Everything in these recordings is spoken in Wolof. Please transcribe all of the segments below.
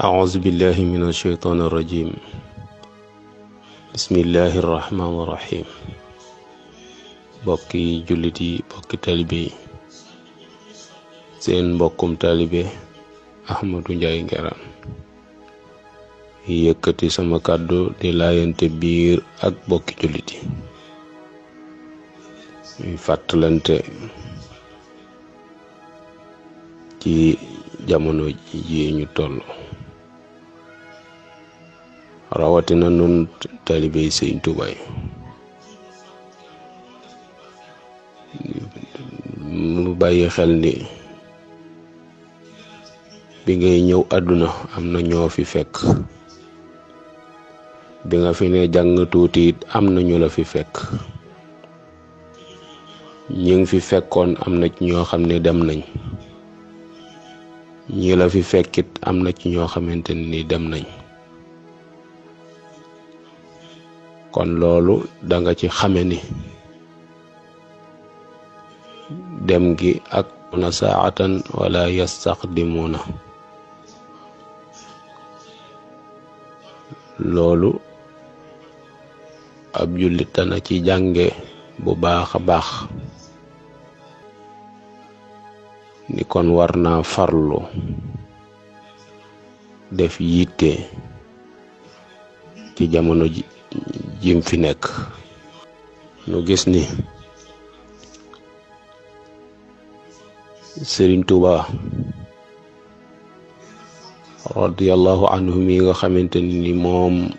أعوذ بالله من الشيطان الرجيم بسم الله الرحمن الرحيم bokki jullit yi bokki taalibe yi seen mbokkum taalibe Ahmadou Ndiaye Nguerane yëkkati sama kàddu di laayante biir ak bokki jullit yi ñuy fàttalante ci jamono ji ñu toll rawatina nun taalibe yi Sëriñ Tuubaa mu bàyyi xel ni bi ngay ñëw àdduna am na ñoo fi fekk bi nga fi ne jàng tuuti it am na ñu la fi fekk ñi ngi fi fekkoon am na ci ñoo xam ne dem nañ ñi la fi fekkit am na ci ñoo xamante ni dem nañ kon loolu danga ci xame ni dem gi ak na saatan wala yastaqdimuna loolu ab jullit dana ci jànge bu baax a baax ni kon war naa farlu def yitte ci jamono jim fi nekk nu gis ni Sëriñ Tuuba radiyallahu anhu mi nga xamante ni moom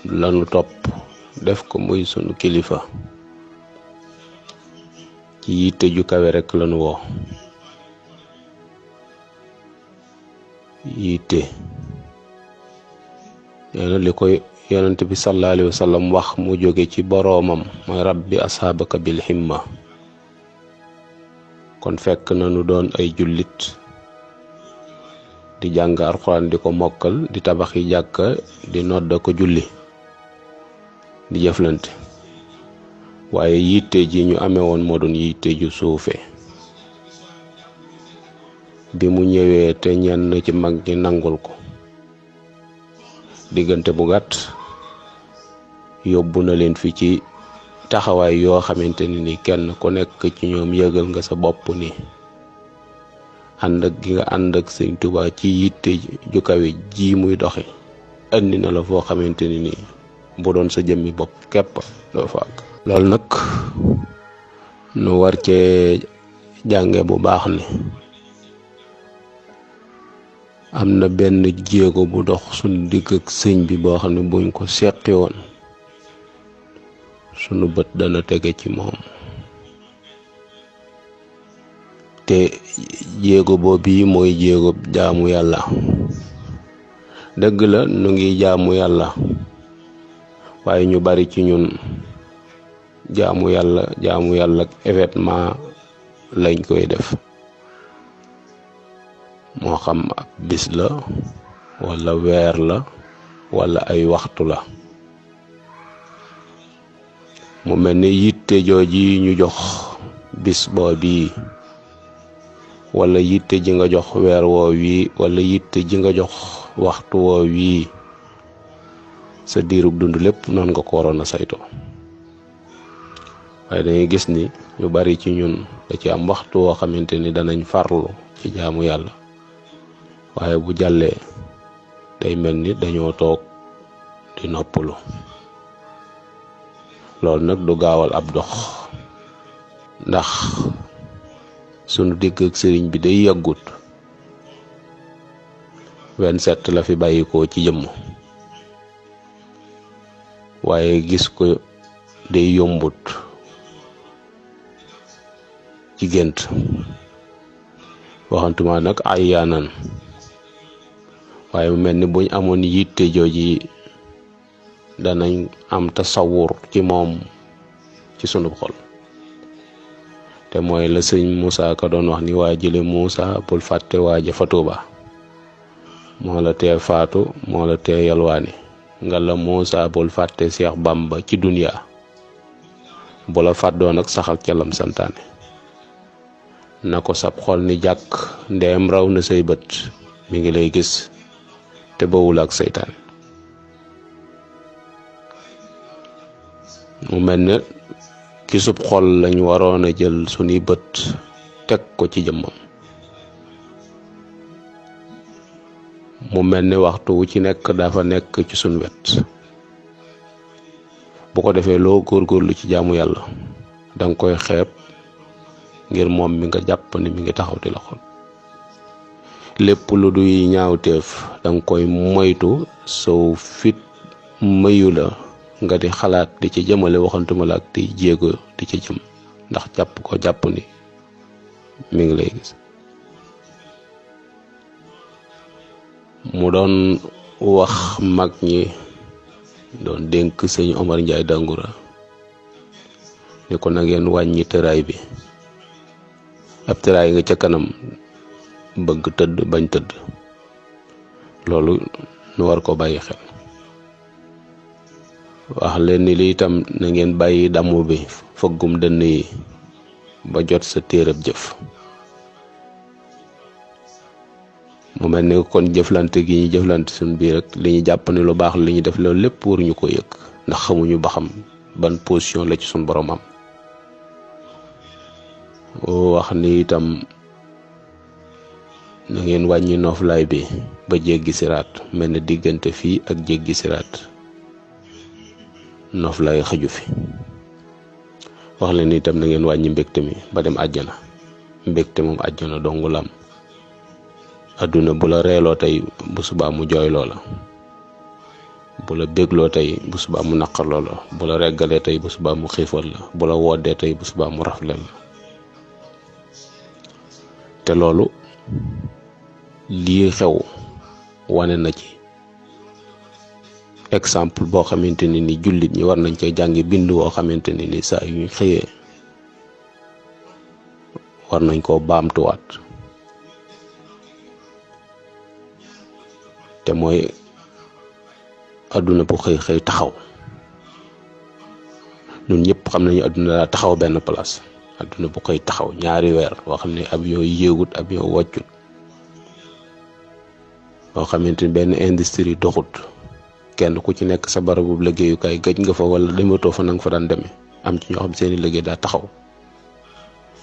lanu topp def ko muy sunu kilifa ci yitte ju kawe rekk lanu woo yitte neena li koy yonent bi sallallahu alayhi wa sallam wax mu jóge ci boroomam mooy rabbi ashaabaka bil himma kon fekk na nu doon ay jullit di jàng alxuraan di ko mokkal di tabaxi jàkka di nodda ko julli di jëflante waaye yitte ji ñu amee woon moo doon yitte ju suufe bi mu ñëwee te ñenn ci mag ñi nangul ko diggante bu gàtt yóbbu na leen fi ci taxawaay yoo xamante ni kenn ku nekk ci ñoom yëgal nga sa bopp ni ànd ak gi nga ànd ak Sëriñ Tuubaa ci yitte ju kawe ji muy doxe andi na la foo xamante ni bu doon sa jëmmi bopp képp doo fa àgg loolu nag nu war cee jànge bu baax ni am na benn jéego bu dox suñu digg ak sëñ bi boo xam ne buñ ko seqi woon sunu bët dana tege ci moom te jéego boobu mooy jéego jaamu yàlla dëgg la nu ngi jaamu yàlla waaye ñu bari ci ñun jaamu yàlla ak événement lañ koy def moo xam ab bis la walla weer la walla ay waxtu la mu mel ni yitte jooji ñu jox bis boobu walla yitte ji nga jox weer woo wi walla yitte ji nga jox waxtu woo wi sa diirub dund lépp noonu nga ko waroon a saytoo waaye dañuy gis ni ñu bari ci ñun da ci am waxtu woo xamante ni danañ farlu ci jaamu yàlla waaye bu jàllee day mel ni dañoo toog di noppalu loolu nag du gaawal ab dox ndax sunu digg ak sëriñ bi day yàggut 27 la fi bàyyikoo ci jëmm waaye gis ko day yombut ci gént waxantuma nag ay yaanan waaye mu mel ni buñ amoon yitte jooji danañ am tasawur ci moom ci sunu xol te mooy la sëñ Moussa Ka doon wax ni waa jële Moussa bul fàtte waaja fa Tuuba moo la tee faatu moo la tee yalwaani nga la Moussa bul fàtte Seex Bamba ci duniya bu la fàddoon ak saxal ca lam santaane na ko sab xol ni jàkk ndeem raw na say bët mi ngi lay gis te bawul ak seytaane. mu mel ne ki sub xol lañ waroon a jël sunuy bët teg ko ci jëmmam. mu mel ne waxtu wu ci nekk dafa nekk ci sunu wet. bu ko defee loo góorgóorlu ci jaamu yàlla danga koy xeeb ngir moom mi nga jàpp ne mi ngi taxaw di la xool. lépp lu duy ñaawteef danga koy moytu sow fit mayu la nga di xalaat di ci jëmale waxantuma la ak di jéego di ci jëm ndax jàpp ni mi ngi lay gis. mu doon wax mag ñi doon dénk sëñ Omar Njaay Dangura ni ko na ngeen wàññi tëraay bi. ab tëraay nga ca kanam bëgg tëdd bañ tëdd, loolu nu war ko bàyyi xel. wax leen ni li itam na ngeen bàyyi damu bi fëggum dënn yi ba jot sa téereb jëf. mu mel ni kon jëflante gi ñu jëflante suñ biir rek li ñu jàpp ne lu baax li ñu def loolu lépp waruñu ko yëg ndax xamuñu ba xam ban position la ci suñ borom am. wax ni itam na ngeen wàññi nooflaay bi ba jéggi siraat. mel ne diggante fii ak jéggi siraat nooflaay xëju fi. wax leen itam na ngeen wàññi mbégte mi ba dem àjjana. mbégte moom àjjana dongu lam. adduna bu la reeloo tey bu subaa mu jooyloo la, bu la bégloo tey bu subaa mu naqarloo la, bu la reggalee tey bu subaa mu xiifal la, bu la woddee tey bu subaa mu rafleel la. te loolu lii xew wane na ci exemple boo xamante ni jullit ñi war nañ cee jàngi bind woo xamante ni saa yu ñu xëyee war nañ koo baamtuwaat. te mooy adduna bu xëy taxaw. ñun ñëpp xam nañu adduna daa taxaw benn place. adduna bu xëy taxaw ñaari weer boo xam ne avion yéegut avion wàccut, boo xamante ni benn industrie doxut, kenn ku ci nekk sa barabu liggéeyukaay gëj nga fa wala dematoo fa na nga fa daan demee. am ci ñoo xam seeni liggéey daa taxaw.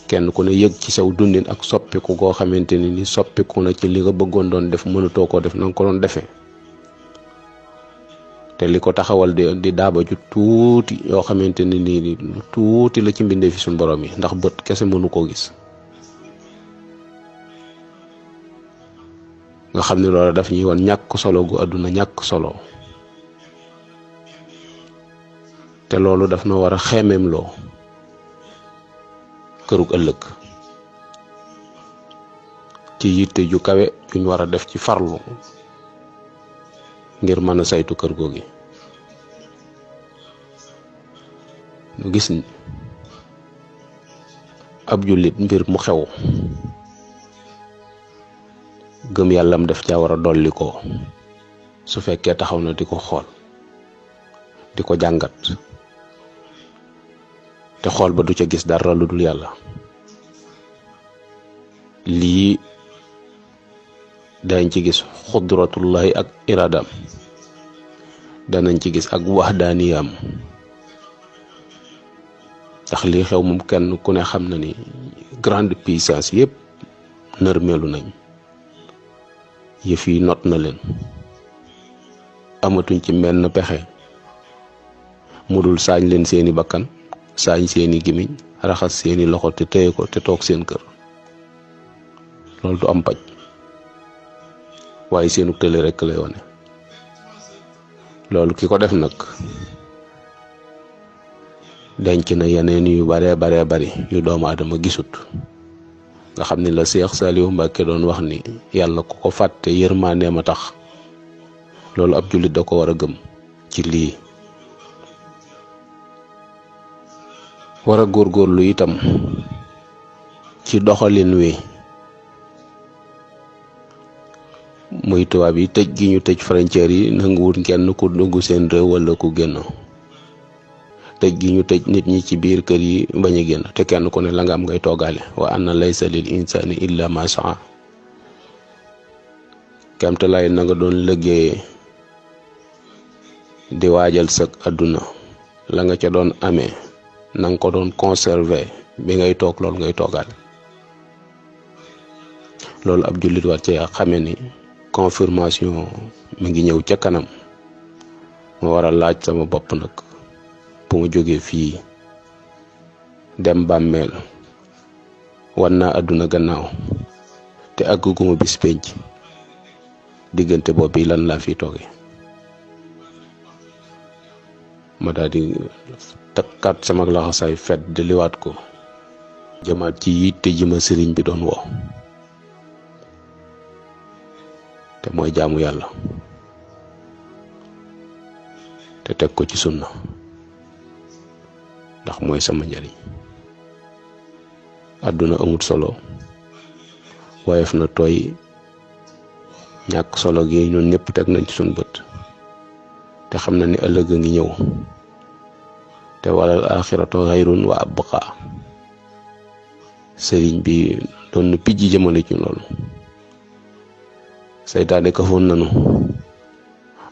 kenn ku ne yëg ci saw dundin ak soppiku goo xamante ni soppiku na ci li nga bëggoon doon def mënatoo koo def na nga ko doon defee. te li ko taxawal di daaba ju tuuti yoo xamante ni tuuti la ci mbindee fi suñu borom yi ndax bët kese mënu koo gis. nga xam ne loolu daf ñuy woon ñàkk solo gu àdduna ñàkk solo. te loolu daf na war a xeemeem loo kërug ëllëg ci yitte ju kawe juñ war a def ci farlu ngir mën a saytu kër googi. ñu gis ni ab jullit mbir mu xew gëm yàllam def caa war a dolli ko su fekkee taxaw na di ko xool di ko jàngat te xool ba du ca gis dara lu dul yàlla. lii dañ ci gis xudratullahi ak iradam, danañ ci gis ak waxdaaniyam. ndax lii xew moom kenn ku ne xam na ni grande puissance yépp nërmeelu nañ, yëf yi not na leen, amatuñ ci menn pexe mu dul saañ leen seeni bakkan, saañ seeni gimiñ, raxas seeni loxo te téye ko te toog seen kër. loolu du am paj, waaye seenu tële rekk lay wane. loolu ki ko def nag denc na yeneen yu bare bari yu doomu aadama gisut. nga xam ni la Seex Saaliwu Mbàkke doon wax ni yàlla ku ko fàtte yërmandeem a tax. loolu ab jullit da ko war a gëm ci lii. war a góorgóorlu itam ci doxalin wi. muy tubaab yi tëj gi ñu tëj frontières yi nanguwut kenn ku dugg seen réew wala ku génn. tëj gi ñu tëj nit ñi ci biir kër yi bañ a génn te kenn ku ne la nga am ngay toogaale. wa anna laysa lil insani illa ma saa. kemtalaay na nga doon liggéey di waajal sa àdduna la nga ca doon amee na nga ko doon conserver bi ngay toog loolu ngay toogaat. loolu ab jullit war ci xame ni confirmation mi ngi ñëw ca kanam. ma war a laaj sama bopp nag bu ma jógee fii dem bàmmeel wan naa àdduna gannaaw te àgguguma bis penc diggante boobu lan laa fi tooge. ma daal di takkaat sama laxasaay fet di liwaat ko jëmaat ci yitte ji ma sëriñ bi doon woo te mooy jaamu yàlla te teg ko ci sunna ndax mooy sama njariñ. àdduna amut solo woyof na tooy ñàkk solo gi ñun ñëpp teg nañ ci suñ bët te xam na ni ëllëg a ngi ñëw te walal axiratu xayrun wa abqa. sëriñ bi doon na pijji jëmale ci loolu. seytaane kafoon nanu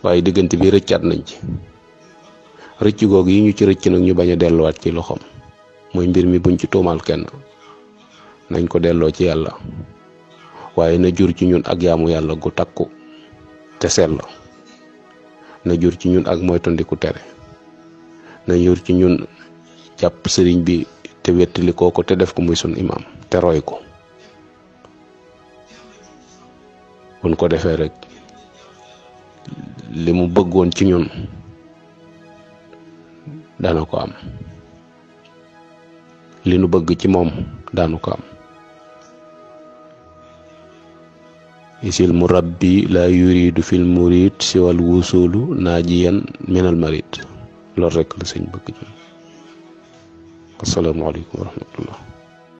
waaye diggante bi rëccaat nañ ci rëcc googu yi ñu ci rëcc nag ñu bañ a delluwaat ci loxoom mooy mbir mi buñ ci tuumaal kenn nañ ko delloo ci yàlla waaye na jur ci ñun ak yaamu yàlla gu takku te sell. na jur ci ñun ak moytandiku tere. na jur ci ñun jàpp sëriñ bi te wettali ko te def ko muy sun imaam te roy ko. buñ ko defee rek li mu bëggoon ci ñun dana ko am li nu bëgg ci moom daanu ko am. isil murabbi la yuridu fil murid siwal wusulu naajiyan minal marid. loolu rek la sëñ bëgg ci. asalaamaaleykum wa rahmatullah.